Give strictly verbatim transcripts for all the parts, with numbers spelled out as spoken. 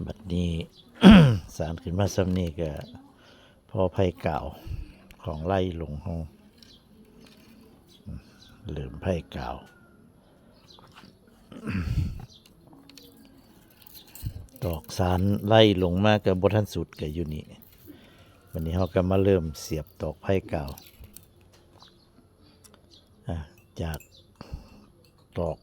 บัดนี้ สานขึ้นมาส่ำนี้ก็พอไฟกาวของไล่ลงเฮา เริ่มไฟกาว ตอกสานไล่ลงมาก็บ่ทันสุดก็อยู่นี่ บัดนี้เฮาก็มาเริ่มเสียบตอกไฟกาว อ่ะ จากตอก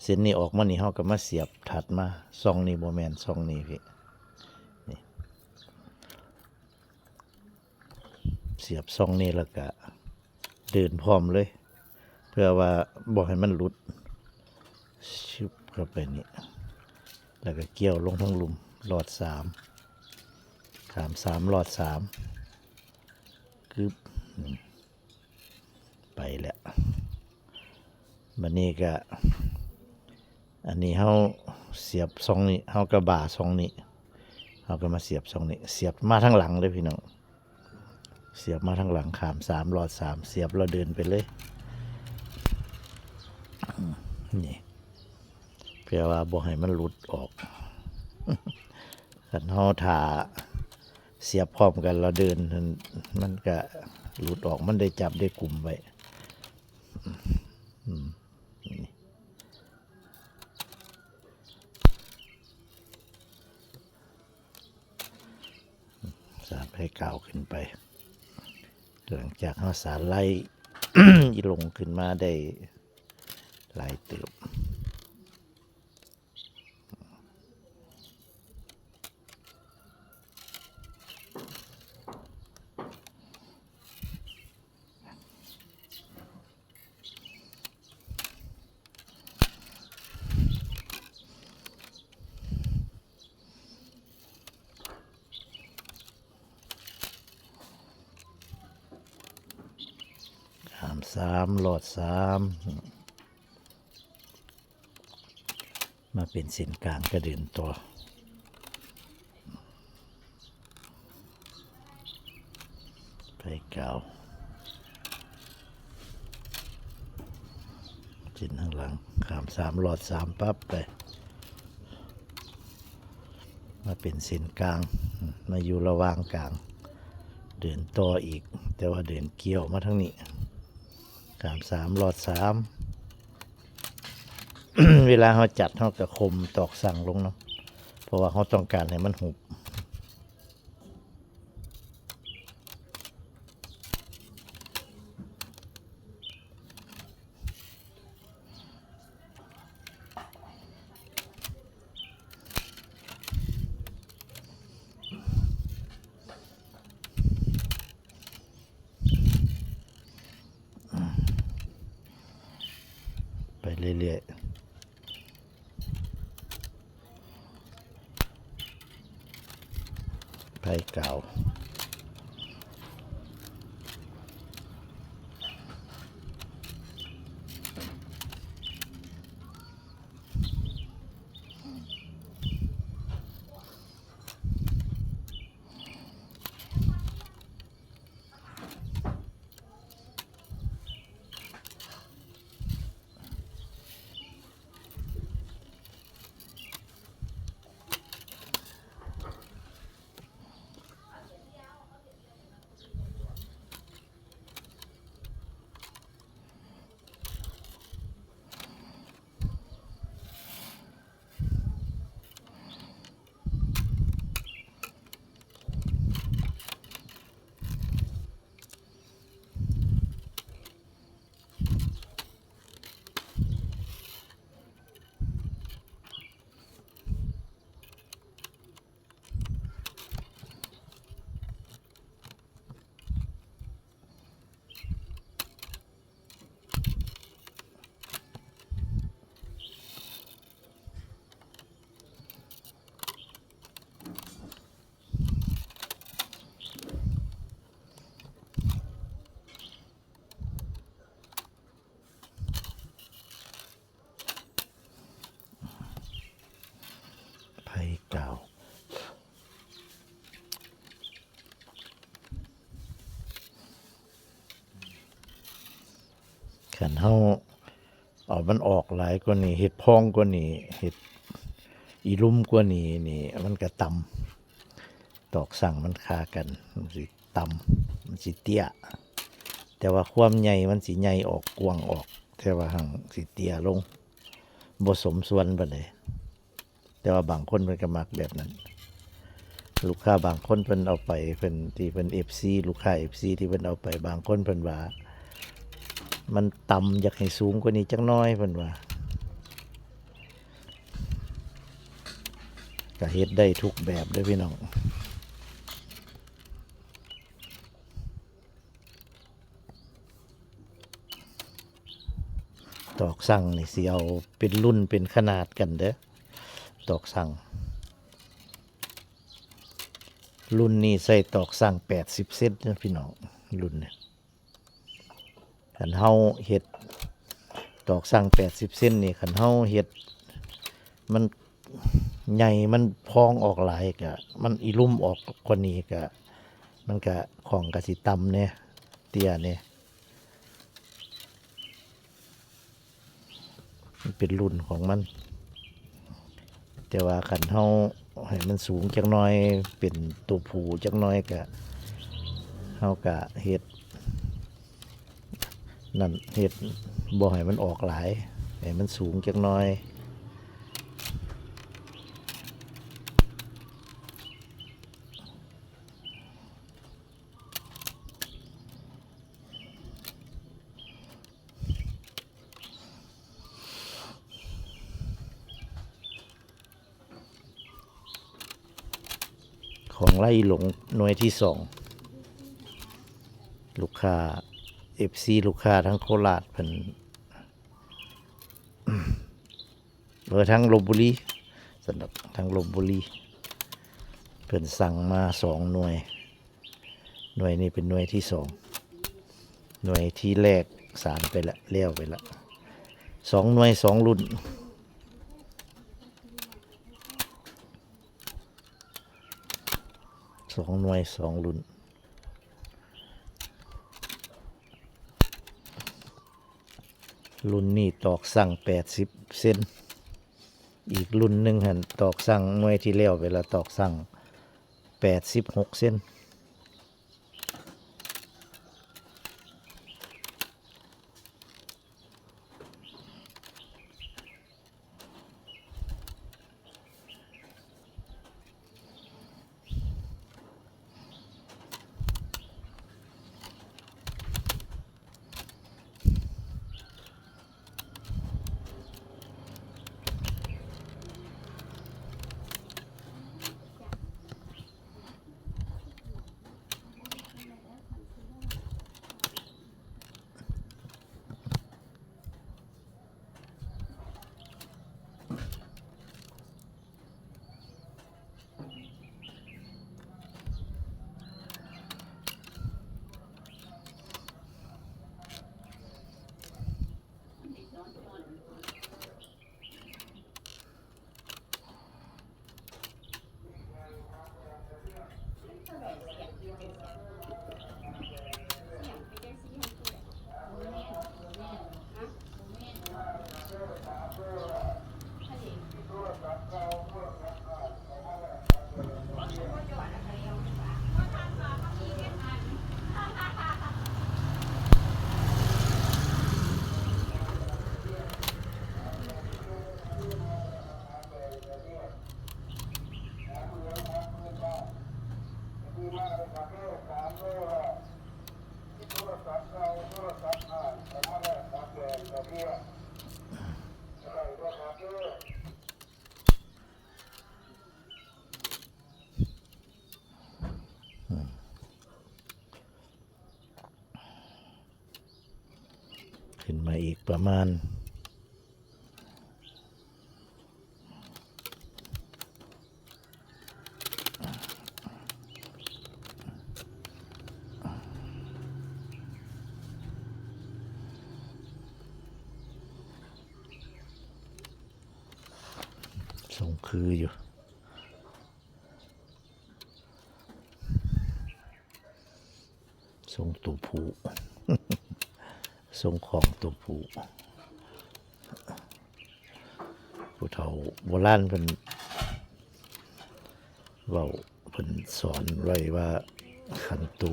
เส้นนี้ออกมานี่ เฮาก็มาเสียบถัดมา ซ่องนี้บ่แม่น ซ่องนี้พี่ นี่ เสียบซ่องนี้แล้วก็เดินพร้อมเลย เพื่อว่าบ่ให้มันหลุด ชึบเข้าไปนี่ แล้วก็เกี่ยวลงทั้งลุ่ม ลอดสาม ข้ามสาม ลอดสาม กึบ นี่ ไปแล้ว บัดนี้ก็ อันนี้เฮาเสียบซ่องนี้ เฮาก็บ่าซ่องนี้ เฮาก็มาเสียบซ่องนี้ เสียบมาทางหลังเลยพี่น้อง เสียบมาทางหลัง ข้ามสาม ลอดสาม เสียบแล้วเดินไปเลย นี่ เพื่อว่าบ่ให้มันหลุดออก คันเฮาถ้าเสียบพร้อมกันแล้วเดิน มันก็หลุดออก มันได้จับได้กุมไว้ อืม นี่ สานไฟกาวขึ้นไป หลังจากเฮาสานไล่ อีลงขึ้นมาได้หลายเติบ ข้ามสาม ลอดสาม มาเป็นเส้นกลางก็เดินต่อ ไฟกาว เส้นข้างหลัง ข้ามสาม ลอดสาม ปั๊บไป มาเป็นเส้นกลาง มาอยู่ระหว่างกลาง เดินต่ออีก แต่ว่าเดินเกี่ยวมาทางนี้ ข้ามสาม ลอดสาม เวลาเฮาจัด เฮาก็คมตอกสั่งลงเนาะ เพราะว่าเฮาต้องการให้มันหุบ ไปเรื่อยๆ ไฟกาว ไฟกาว คันเฮาเอามันออกหลายกว่านี้ เฮ็ดพองกว่านี้ เฮ็ด อีลุ่มกว่านี้นี่มันก็ต่ำ ตอกสั่งมันคากัน มันสิต่ำ มันสิเตี้ย แต่ว่าความใหญ่มันสิใหญ่ออกกว้างออก แต่ว่าหั่งสิเตี้ยลง บ่สมส่วนปานใด แต่ว่าบางคนเพิ่นก็มักแบบนั้น ลูกค้าบางคนเพิ่นเอาไป เพิ่น ที่เพิ่น เอฟซี ลูกค้า เอฟซี ที่เพิ่นเอาไป บางคนเพิ่นว่า มันต่ำ อยากให้สูงกว่านี้จักหน่อย เพิ่นว่า ก็เฮ็ดได้ทุกแบบเด้อพี่น้อง ตอกสั่งนี่สิเอาเป็นรุ่นเป็นขนาดกันเด้อ ตอกสั่ง รุ่นนี้ใส่ตอกสั่งแปดสิบเซนนะพี่น้อง รุ่นนี้ คันเฮาเฮ็ดตอกสั่งแปดสิบเซนนี่ คันเฮาเฮ็ดมันใหญ่ มันพองออกหลายก็ มันอีลุ่มออกกว่านี้ก็ มันก็ของก็สิต่ำแหน่ เตี้ยแหน่ มันเป็นรุ่นของมัน แต่ว่าคันเฮาให้มันสูงจักหน่อย เป็นตัวผู้จักหน่อยก็ เฮาก็เฮ็ด นั่น เฮ็ดบ่ให้มันออกหลาย ให้มันสูงจักหน่อย ของไล่หลงหน่วยที่สอง ลูกค้า เอฟซี ลูกค้าทั้งโคราชเพิ่น เออ ทั้งลพบุรี สำหรับทั้งลพบุรี เพิ่นสั่งมาสองหน่วย หน่วยนี้เป็นหน่วยที่สอง หน่วยที่แรกสานไปละ แล้วไปละ สองหน่วยสองรุ่น สองหน่วยสองรุ่น รุ่นนี้ตอกสั่งแปดสิบเซน อีกรุ่นหนึ่งหั่นตอกสั่งหน่วยที่แล้วไปละ ตอกสั่งแปดสิบหกเซน ขึ้นมาอีกประมาณ ทรงคืออยู่ ทรงตัวผู้ ทรงของตัวผู้ ผู้เฒ่าโบราณเพิ่น เว้า เพิ่นสอนไว้ว่า คันโต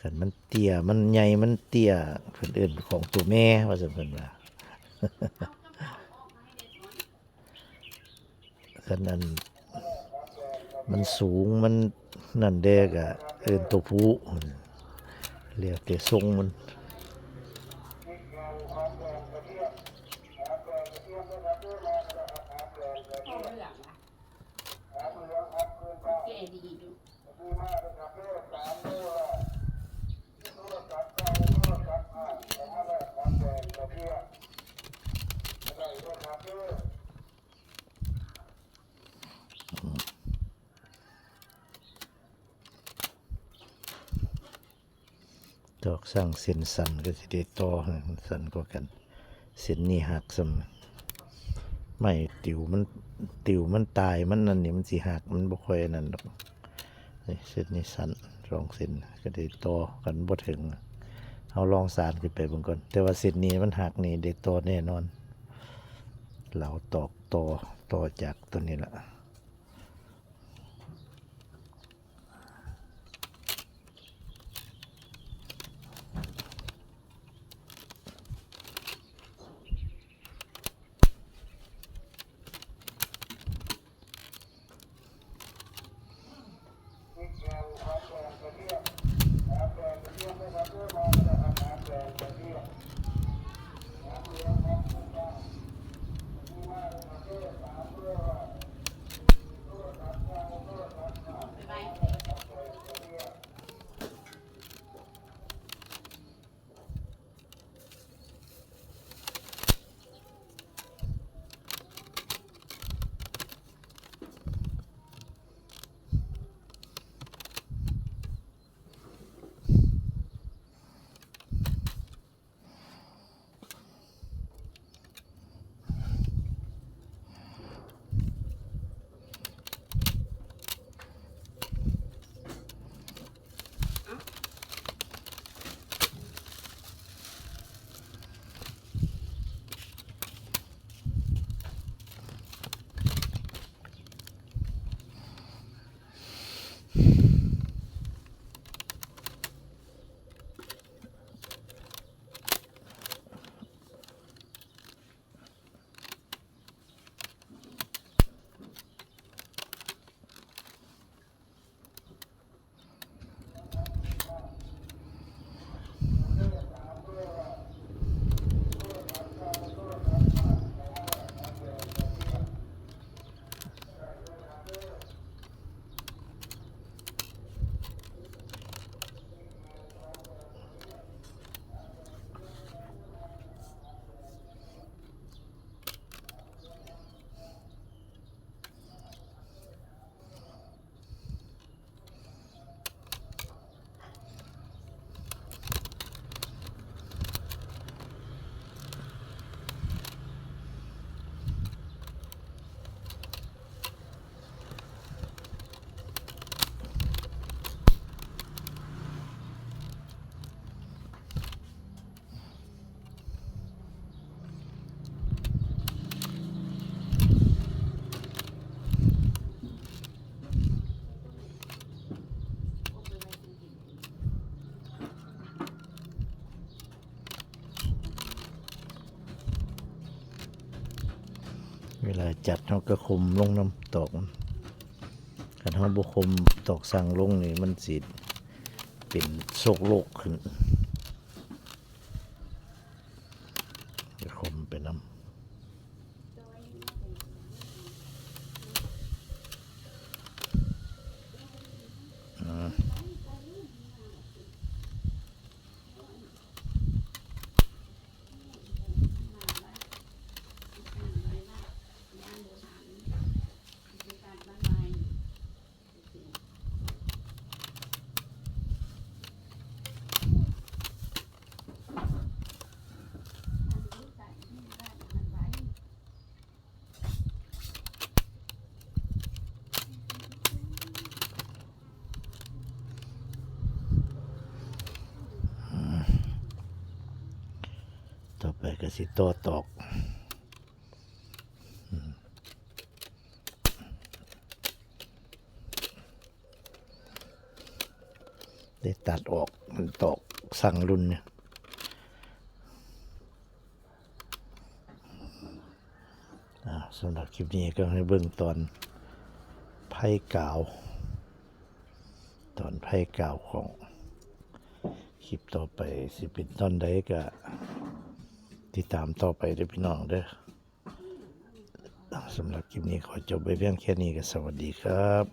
คันมันเตี้ย มันใหญ่ มันเตี้ย เพิ่นเอิ้นของโตแม่ ว่าซั่นเพิ่นว่า คันอัน มันสูง มันนั่นแด่ก็เอิ้นโตผู้ แล้วแต่ทรงมัน ตอกสั่งเส้นสั้นก็สิได้ต่อ สั้นกว่ากัน เส้นนี้หักซ้ำ ไม้ติวมัน ติวมันตาย มันนั่นนี่ มันสิหัก มันบ่ค่อยนั่นดอก นี่เส้นนี้สั้น สองเส้น ก็ได้ต่อกันบ่ถึง เอาลองสานขึ้นไปเบิ่งก่อน แต่ว่าเส้นนี้มันหักนี่ได้ต่อแน่นอน เหลาตอกต่อ ต่อจากตัวนี้ละเวลาจัดเฮาก็คมลงนำตอกมัน คันเฮาบ่คมตอกสั่งลงนี่ มันสิเป็นโศกโลกขึ้น จะคมไปนำ อ่า ต่อไปก็สิต่อตอก อืม ได้ตัดออก มันตอกสั่งรุ่นเนี่ย อ่า สำหรับคลิปนี้ก็ให้เบิ่งตอนไพ่กาว ตอนไพ่กาวของ คลิปต่อไปสิเป็นตอนใดก็ติดตามต่อไปเด้อพี่น้องเด้อ สำหรับคลิปนี้ขอจบไปเพียงแค่นี้ก็สวัสดีครับ